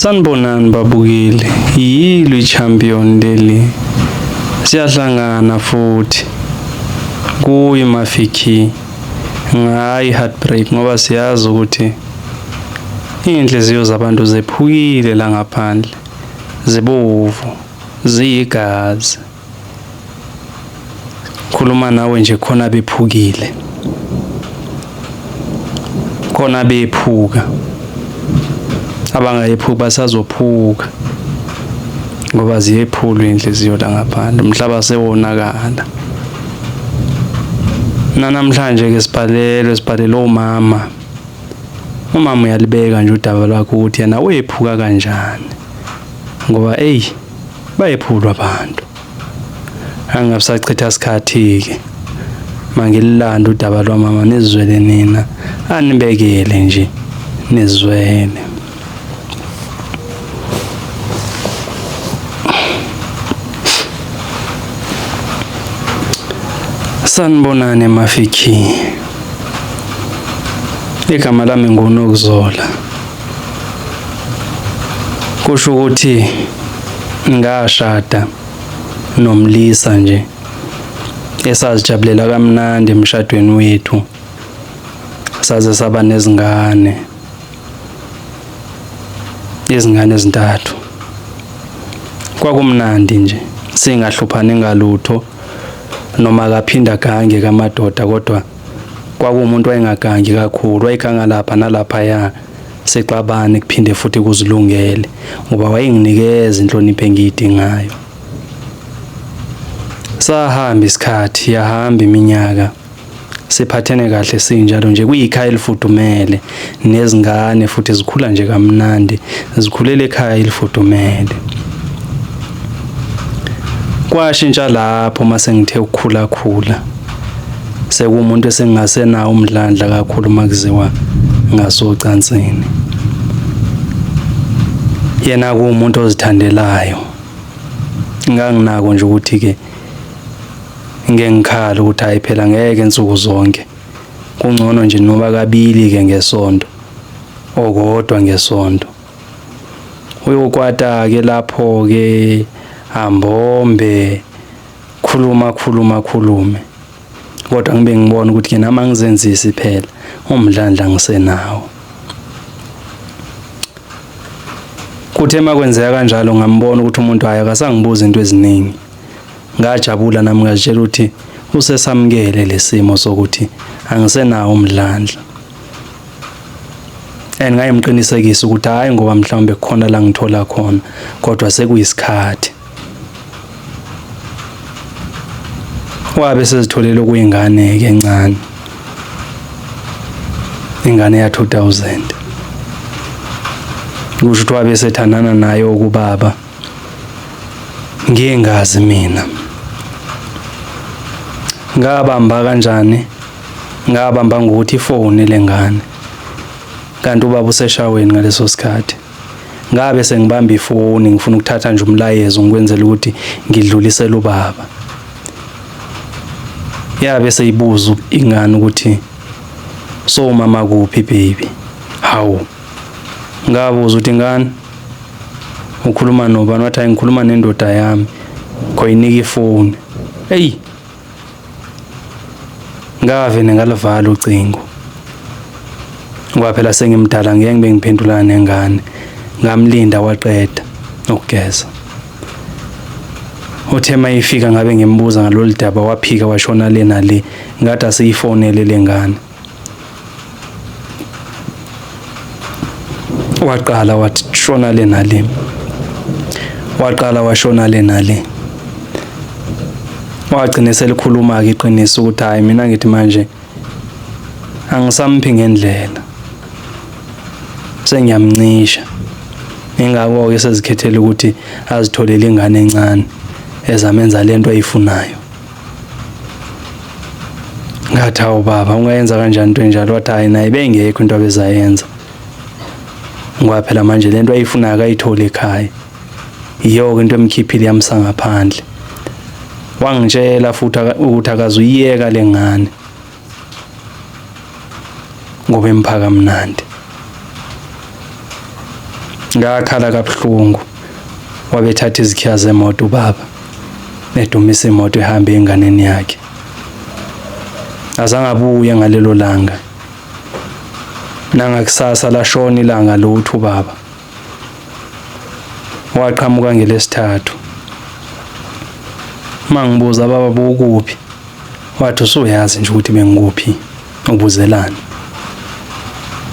Sanibonani babukeli, yilo i-champion leli. Siyahlangana futhi kuyi Mafiki ngayi heartbreak ngoba siyazi ukuthi iy'nhliziyo zabantu zephukile la ngaphandle, zibovu, ziyigazi. Khuluma nawe nje khona bephukile, khona bephuka, abangayephuki basazophuka ngoba ziyephulwa inhliziyo la ngaphandle, umhlaba sewonakala. Nanamhlanje ke sibhalelwe, sibhalele omama. Umama uyalibeka nje udaba lwakhe ukuthi yena wephuka kanjani, ngoba eyi bayephulwa abantu. Angabusachitha sikhathi-ke mangililanda udaba lwamama nizwele nina, anibekele nje nizwele. Sanibonani Mafiki. Igama lami nguNokuzola. Kusho ukuthi ngashada nomlisa nje esazijabulela kamnandi emshadweni wethu, saze saba nezingane, izingane ezintathu. Kwakumnandi nje singahluphani ngalutho, noma akaphinda agange kamadoda, kodwa kwakuwumuntu wayengagangi kakhulu, wayeganga lapha nalaphaya, sixabane kuphinde futhi kuzilungele, ngoba wayenginikeza inhlonipho engiyidingayo. Sahamba isikhathi, yahamba iminyaka, siphathene kahle sinjalo nje, kuyikhaya elifudumele, nezingane futhi zikhula nje kamnandi, zikhulela ekhaya elifudumele. Kwashintsha lapho mase ngithe ukukhula khula, sekuwumuntu esengingasenawo umdlandla kakhulu uma kuziwa ngasocansini. Yena kuwumuntu ozithandelayo, nganginako nje ukuthi-ke ngeke ngikhale ukuthi hhayi phela ngeke nsuku zonke, kungcono nje noma kabili-ke ngesonto, okodwa ngesonto. Uyokwata-ke lapho-ke ambombe, khuluma khuluma khulume, kodwa ngibe ngibona ukuthi-ke nami angizenzisi phela, umdlandla ngisenawo. Kuthe uma kwenzeka kanjalo ngambona ukuthi umuntu hhayi akasangibuzi into eziningi. Ngajabula nami ngazitshela ukuthi usesamukele lesimo sokuthi angisenawo umdlandla. And ngayimqinisekisa ukuthi hhayi ngoba mhlawumbe kukhona la ngithola khona, kodwa sekuyisikhathi. Wabe sezitholele okuyingane-ke encane, ingane ya-2000. Kusho ukuthi wabe esethandana naye okubaba, ngingazi mina. Ngabamba kanjani? Ngabamba ngokuthi ifone lengane, kanti ubaba useshaweni ngaleso sikhathi. Ngabe sengibamba ifoni ngifuna ukuthatha nje umlayezo ngikwenzela ukuthi ngidlulisele ubaba. Yabe seyibuza ingane ukuthi so mama kuphi baby? Hawu, ngabuza ukuthi ngane ukhuluma nobani? Wathi hayi ngikhuluma nendoda yami, khoyinika ifoni. Eyi, ngavene ngalivala ucingo ngoba phela sengimdala, ngeke ngibe ngiphendulana nengane. Ngamlinda waqeda ukugeza. Uthe mayifika ngabe ngimbuza ngalolu daba, waphika washona le nale. Ngathi asiyifonele le ngane. Waqala wathi shona le nale, waqala washona le nale, wagcina selikhuluma-ke iqiniso ukuthi hhayi mina ngithi manje angisamphi ngendlela, sengiyamncisha. Ingakho-ke sezikhethela ukuthi azitholele ingane encane ezamenza lento ayifunayo. Ngathi hawu baba, ungayenza kanjani into enjalo? Wathi hhayi naye bengekho into abezayenza, ngoba phela manje lento ayifunayo akayitholi ekhaya, yiyo-ke into emkhiphile yamsa ngaphandle. Wangitshela futhi ukuthi akazuyiyeka le ngane ngoba empha kamnandi. Ngakhala kabuhlungu wabethatha izikhiya zemoto ubaba edumisa imoto ehambe enganeni yakhe. Azange abuye ngalelo langa. Nangakusasa lashona ilanga lutho ubaba. Waqhamuka ngelesithathu. Mangibuza baba bukuphi? Wathi usuyazi nje ukuthi bengikuphi ubuzelani.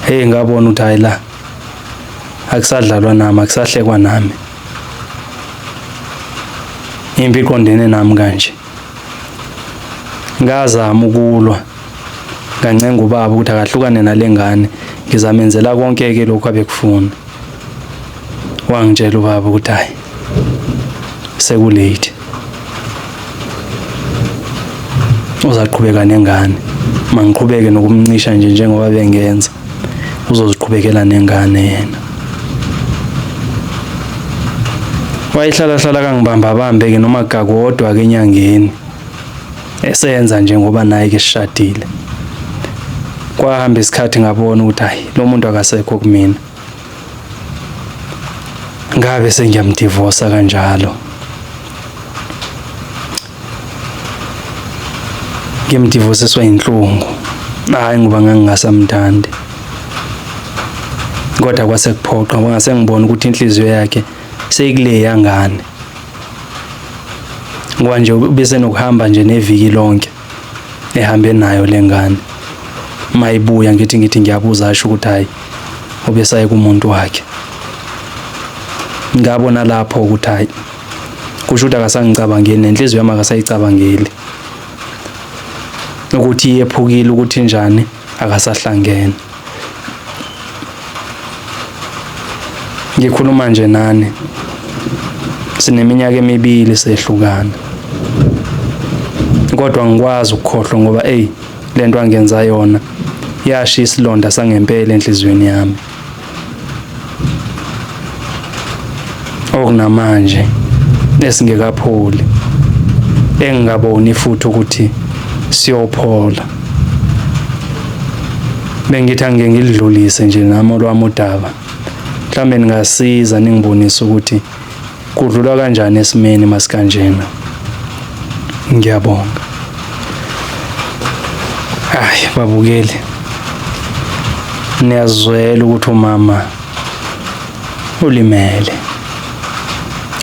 Hey ngabona ukuthi hayi la akusadlalwa nami akusahlekwa nami. Impi iqondene nami kanje. Ngazama ukulwa ngancenga ubaba ukuthi akahlukane nale ngane ngizamenzela konke-ke lokhu abekufuna. Wangitshela ubaba ukuthi hayi sekulate uzaqhubeka nengane mangiqhubeke nokumncisha nje njengoba bengenza uzoziqhubekela nengane yena wayehlala hlala kangibamba bambe ke noma kakodwa ke enyangeni esenza nje ngoba naye ke sishadile kwahamba isikhathi ngabona ukuthi hayi lo muntu akasekho kumina ngabe sengiyamdivosa kanjalo ngimdivosiswa inhlungu hayi ngoba ngangingasamthandi kodwa kwase kuphoqa ngoba ngase ngibona ukuthi inhliziyo yakhe seyikuleya ngane ngoba nje ubesenokuhamba nje neviki lonke ehambe nayo lengane mayibuya ngithi ngithi ngiyabuza asho ukuthi hayi ubesaye kumuntu wakhe ngabona lapho ukuthi hayi kusho ukuthi akasangicabangeli nenhliziyo yami akasayicabangeli ukuthi iyephukile ukuthi njani akasahlangene ngikhuluma nje nani sineminyaka emibili sehlukana kodwa ngikwazi ukukhohlwa ngoba ey lento angenza yona yashiya isilonda sangempela enhliziyweni yami okunamanje esingekapholi engingaboni futhi ukuthi siyophola bengithi angike ngilidlulise nje nami olwami udaba mhlawumbe ningasiza ningibonise ukuthi kudlulwa kanjani esimeni masikanjena ngiyabonga hayi babukeli niyazwela ukuthi umama ulimele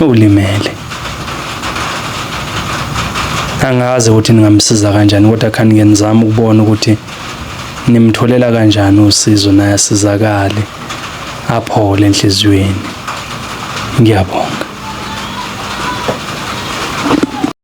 ulimele angazi ukuthi ningamsiza kanjani kodwa khani ke nizama ukubona ukuthi nimtholela kanjani usizo naye asizakale aphole enhliziyweni ngiyabonga.